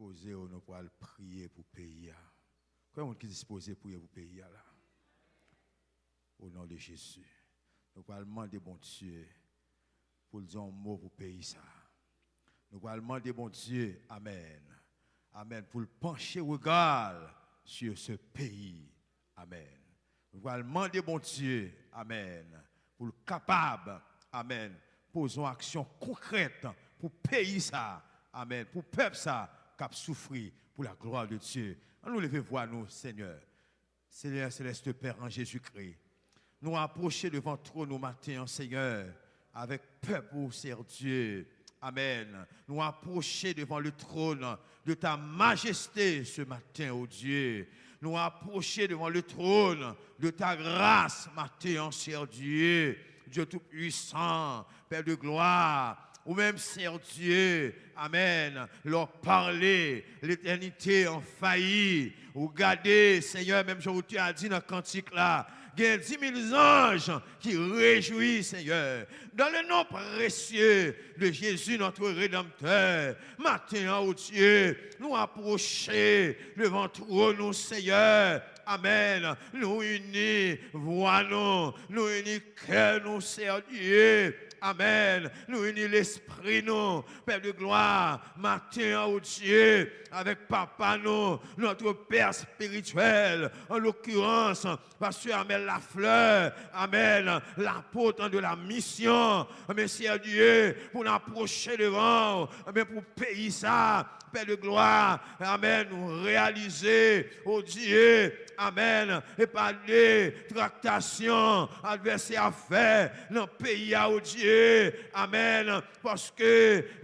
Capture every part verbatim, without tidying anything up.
Poze yo, nou pral priye pou peyi a. Konbyen moun ki dispoze priye pou peyi a la? O non de Jezi. Nou pral mande Bondye pou l di yon mo pou peyi sa. Nou pral mande Bondye, amèn, amèn, pou l panche rega l sur ce pays. Amèn. Nou pral mande Bondye, amèn, pou l kapab, amèn, poze yon aksyon konkrèt pou peyi sa, amèn, pou pèp sa k ap soufri, pour la gloire de Dieu. Ann nou leve vwa nou, Senyè. Senyè Selès, Pè an Jezikri, nou apwoche devan twòn ou maten an, Senyè, avèk pèp ou, Sè Dye. Amèn. Nou apwoche devan le trône de ta majesté ce matin, o Dye. Nou apwoche devan le trône de ta grâce maten an, Sè Dye. Dye Toupwisan, Pè de glwa, ou menm, Sè Dye, amèn, lè w pale, letènite anvayi. Ou gade, Senyè, menm jan ou te a di nan kantik la, gen dis mil zanj ki rejwi, Senyè. Dans le nom précieux de Jésus, notre Rédempteur, maten an, o Dye, nou apwoche devan twòn ou, Senyè. Amèn. Nou ini vwa nou, nou ini kè nou, Sè Dye. Amèn. Nou ini lespri nou, Pè de glwa, maten an, o Dye, avèk papa nou, notre père spirituel, en l'occurrence, Pastè Amèl Laflè, amèn, l'apôtre de la mission, amèn, Sè Dye, pou n apwoche devan w, amèn, pou peyi sa, Pè de glwa, amèn, nou reyalize, o Dye, amèn, e pa de traktasyon advèsè a fè nan peyi a, o Dye, amèn, paske,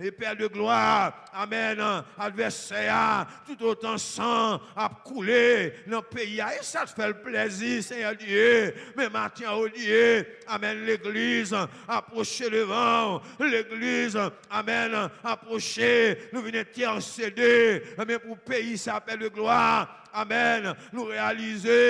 e Pè de glwa, amèn, advèsè a, toutotan san ap koule nan peyi a, e sa t fè l plèzi, Senyè Dye, men maten an, o Dye, amèn, legliz apwoche devan w, legliz, amèn, apwoche, nou vin entèsede, amèn, pou peyi sa, Pè de glwa, amèn, nou reyalize,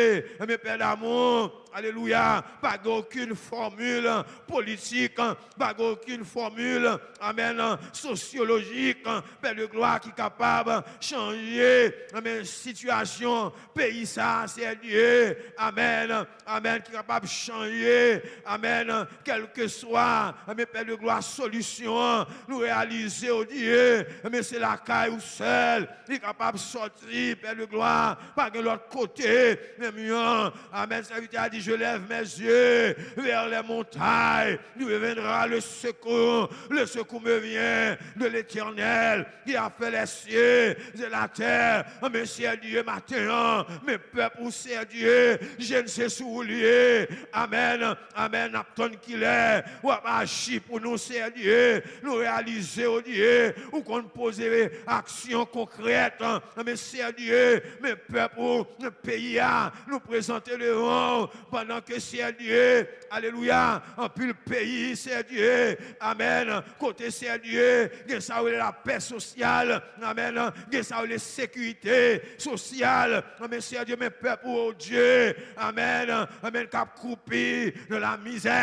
amèn, Pè damou, alelouya, pa gen okenn fòmil politik, pa gen okenn fòmil, amèn, sosyolojik, Pè de glwa, ki kapab chanje, amèn, sitiyasyon peyi sa, Sè Dye, amèn, amèn, ki kapab chanje, amèn, kèlkeswa, amèn, Pè de glwa, solisyon an, nou reyalize, o Dye, amèn, se lakay ou sèl li kapab sòti, Pè de glwa, pa gen lòt kote, menm yon, amèn, sèvitè a di, je lève mes yeux vers les montagnes, d'où me viendra le secours, le secours me vient de l'Éternel, qui a fait les cieux et la terre. Amèn, Sè Dye, maten an, men pèp ou, Sè Dye, je ne sais si ou li ye, amèn, amèn, n ap tann kilè w ap aji pou nou, Sè Dye, nou reyalize, o Dye, ou konn poze aksyon konkrèt, amèn, Sè Dye, men pèp ou, peyi a, nou prezante devan w, pandan ke, Sè Dye, alelouya, anpil peyi, Sè Dye, amèn, kote, Sè Dye, gen sa yo rele lapè sosyal, amèn, gen sa yo rele sekirite sosyal, amèn, Sè Dye, men pèp ou, o Dye, amèn, amèn, k ap kwoupi nan lamizè,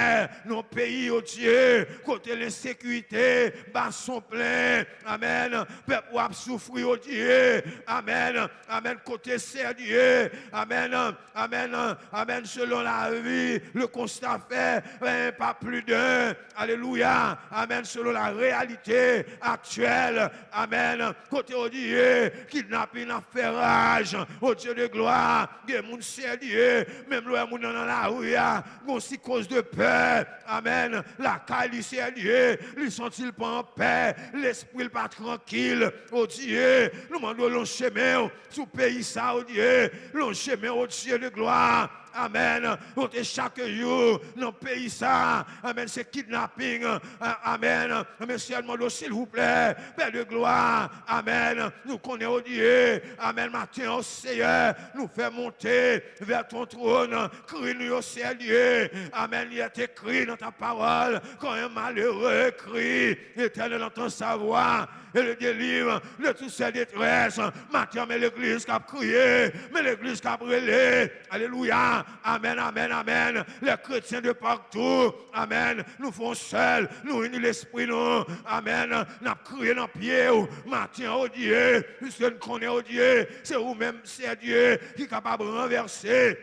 nan peyi, o Dye, kote lensekirite, bason plen, amèn, pèp ou ap soufri, o Dye, amèn, amèn, kote, Sè Dye, amèn, amèn, amèn, selon lavi, le constat fait, amèn, pa plis de, alelouya, amèn, selon la réalité actuelle, amèn, kote, o Dye, kidnaping ap fè raj, o Dye de glwa, gen moun, Sè Dye, menm lè w wè moun nan nan lari a, gon sikoz de pè, amèn, lakay li, Sè Dye, li santi l pa anpè, lespri l pa trankil, o Dye, nou mande w lonje men w sou peyi sa, o Dye, lonje men w, o Dye de glwa, amèn, kote chak jou nan peyi sa, amèn, se kidnaping, a-, amèn, amèn, Sè, mande w silvouplè, Pè de glwa, amèn, nou konnen, o Dye, amèn, maten an, o Seyè, nou fè monte vè ton twòn, kri nou yo, Sè Dye, amèn, il est écrit dans ta parole, quand un malheureux crie, l'Éternel entend sa voix et le délivre de toutes ses détresses. Maten an, men legliz k ap kriye, men legliz k ap rele. Alelouya. Amèn, amèn, amèn. Les chrétiens de partout. Amèn. Nou fè yon sèl. Nou ini lespri nou. Amèn. N ap kriye nan pye w. Maten, o Dye. Piske n konnen, o Dye, se ou menm, Seyè Dye, ki kapab ranvèse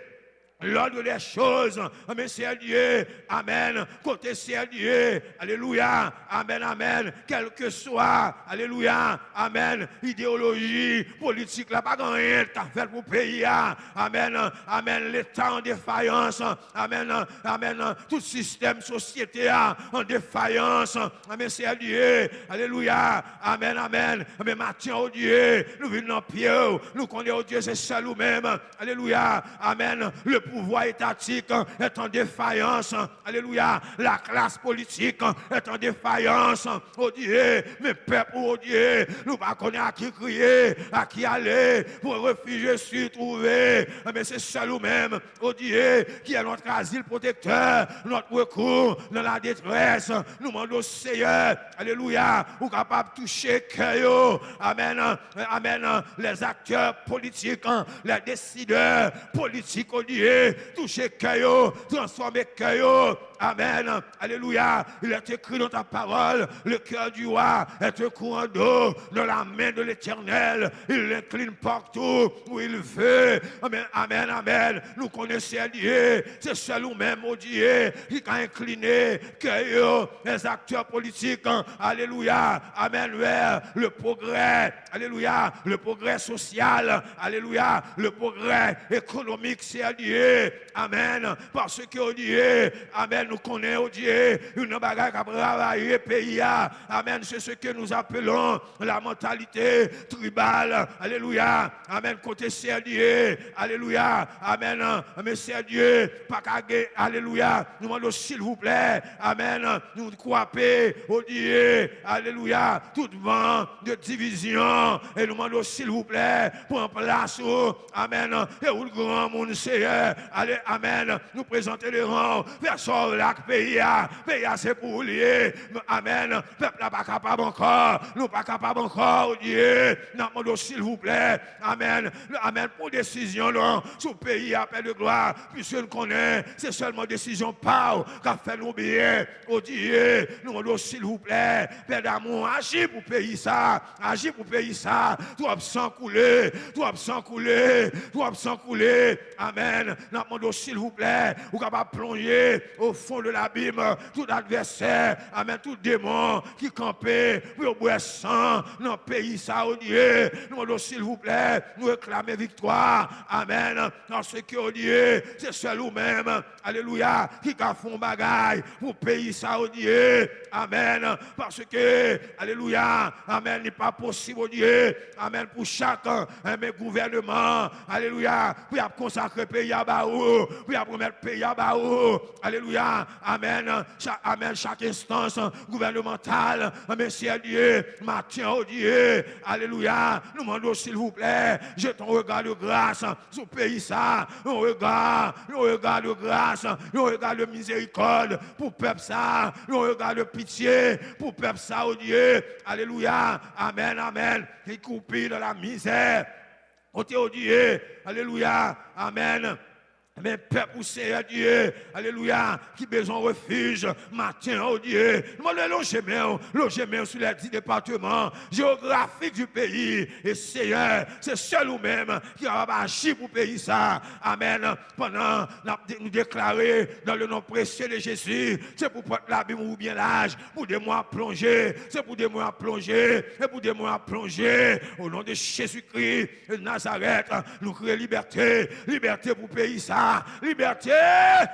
l'ordre des choses. Amèn, Seyè Dye. Amèn. Kote, Seyè Dye. Alelouya. Amèn, amèn. Kèlkeswa, alelouya, amèn, ideyoloji politik la, pa gen anyen k ka fèt pou peyi a. Amèn, amèn. Leta an defayans. Amèn, amèn. Tout sistèm sosyete a an defayans. Amèn, Seyè Dye. Alelouya. Amèn, amèn. Men maten, o Dye, nou vin nan pye w. Nou konnen, o Dye, se sèl ou menm. Alelouya. Amèn. Le pouvoir étatique est en défaillance. Alelouya. La classe politique est en défaillance. O Dye, men pèp ou, o Dye, nou pa konnen a ki kriye, a ki ale, pou refij si twouve. Men se sèl ou menm, o Dye, qui est notre asile protecteur, notre recours dans la détresse. Nou mande w, Seyè, alelouya, ou kapab touche kè yo. Amèn. Amèn. Les acteurs politiques, les décideurs politiques, o Dye, touche kè yo, transfòme kè yo. Amèn. Alelouya. Il est écrit dans ta parole, le cœur du roi est un courant d'eau dans la main de l'Éternel. Il l'incline partout où il veut. Amèn, amèn, amèn. Nou konnen, Seyè Dye, se sèl ou menm, o Dye, ki ka enkline kè yo, les acteurs politiques. Alelouya. Amèn. Vers le progrès. Alelouya. Le progrès social. Alelouya. Le progrès économique, Seyè Dye. Amèn. Paske, o Dye, amèn, nou konnen, o Dye, youn nan bagay k ap ravaje peyi a, amèn, c'est ce que nous appelons la mentalité tribale. Alelouya. Amèn. Kote, Seyè Dye. Alelouya. Amèn. Men, Seyè Dye, pa ka gen, alelouya. Nou mande w, silvouplè, amèn, nou kwape, o Dye, alelouya, tout van de divizyon. E nou mande w, silvouplè, pran plas ou. Amèn. E ou granmoun, Seyè. Ale, amèn. Nou prezante devan w. Fè sa w vle ak peyi a. Peyi a se pou ou li ye. Amèn. Pèp la pa kapab ankò. Nou pa kapab ankò, o Dye. N ap mande w, silvouplè. Amèn. Amèn. Pran desizyon, non, sou peyi a, Pè de glwa. Piske n konnen se sèlman desizyon pa w k ap fè nou byen. O Dye, nou mande w, silvouplè, Pè damou, aji pou peyi sa. Aji pou peyi sa. Twòp san koule, twòp san koule, twòp san koule. Amèn. N ap mande w, silvouplè, ou kapab plonje au fond de l'abîme tout advèsè, amèn, tout demon ki kanpe pou yo bwè san nan peyi sa, o Dye. Nou mande w, silvouplè, nou reklame viktwa. Amèn. Paske, o Dye, se sèl ou menm, alelouya, ki ka fè yon bagay pou peyi sa, o Dye. Amèn. Paske, alelouya, amèn, li pa posib, o Dye, amèn, pou chak, enben, gouvèneman, alelouya, pou y ap konsakre peyi a ba ou, pou y ap remèt peyi a ba ou, alelouya, amèn, cha-, amèn, chak enstans gouvènemantal, amèn, Seyè Dye, maten, o Dye, alelouya, nou mande w, silvouplè, jete yon rega de gras sou peyi sa, yon rega, yon rega de gras, yon rega de mizerikòd pou pèp sa, yon rega de pitye pou pèp sa, o Dye. Alelouya. Amèn, amèn. Ki koupi nan la mizè. Kote, o Dye. Alelouya. Amèn. Men pèp ou, Seyè Dye, alelouya, ki bezwen refij maten, o Dye. Nou mande w lonje men w, lonje men w sou lè di depatman jewografik di peyi. E Seyè, se sèl ou menm ki kapab aji pou peyi sa. Amèn. Pandan n ap de-, nou deklare, dans le nom précieux de Jésus, se pou pòt labim ouvri byen laj, pou demon ap plonje, se pou demon ap plonje, e pou demon ap plonje. Au nom de Jésus-Christ, Nazarèt, nou kriye libète, libète pou peyi sa, libète,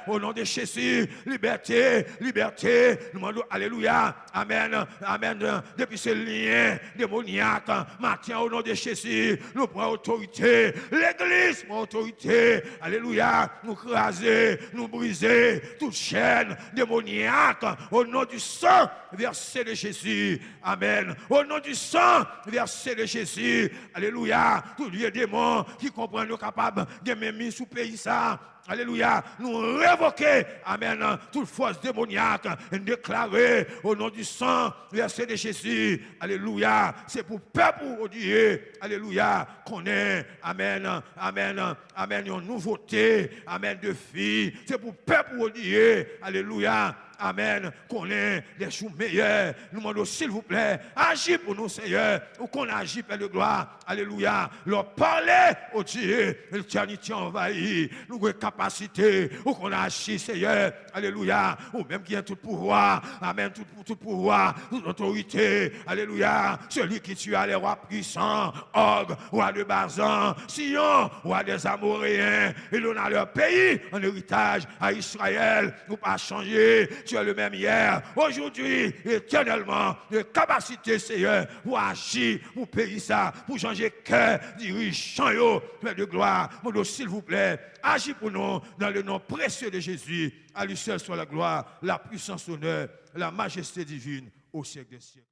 o non de Jezi, libète, libète, nou mande w, alelouya, amèn, amèn, depi se lyen demonyak, maten, o non de Jezi, nou pran otorite, legliz pran otorite, alelouya, nou kraze, nou brize tout chèn demonyak, o non du sang versé de Jésus, amèn. Au nom du sang versé de Jésus. Alelouya. Tout vye demon ki konprann yo kapab gen menm sou peyi sa, Alelouya. Nou revoke, amèn, tout fòs demonyak. Nou deklare, au nom du sang versé de Jésus. Alelouya. Se pou pèp ou, o Dye. Alelouya. Konnen, amèn, amèn, amèn, yon nouvote, amèn, de vi. Se pou pèp ou, o Dye. Alelouya. Amèn. Konnen les jours meilleurs. Nou mande w, silvouplè, aji pou nou, Seyè. Ou konn aji, Père de gloire. Alelouya. Lè w pale, o Dye, l'éternité envahit. Nou gen kapasite. Ou konn aji, Seyè. Alelouya. Ou menm ki gen tout pouvwa. Amèn. Tout, tout pouvwa, tout otorite. Alelouya. Celui qui tue les rois puissants, Og, roi de Bazan, Sihon, roi des Amoréens, il donna leur pays en héritage à Israël. Ou pa chanje, tu es le même hier, aujourd'hui, éternellement. Gen kapasite, Seyè, pou aji pou peyi sa, pou chanje kè dirijan yo. Père de gloire, mande w, silvouplè, aji pou nou dans le nom précieux de Jésus. À lui seul soit la gloire, la puissance, l'honneur, la majesté divine au siècle des siècles.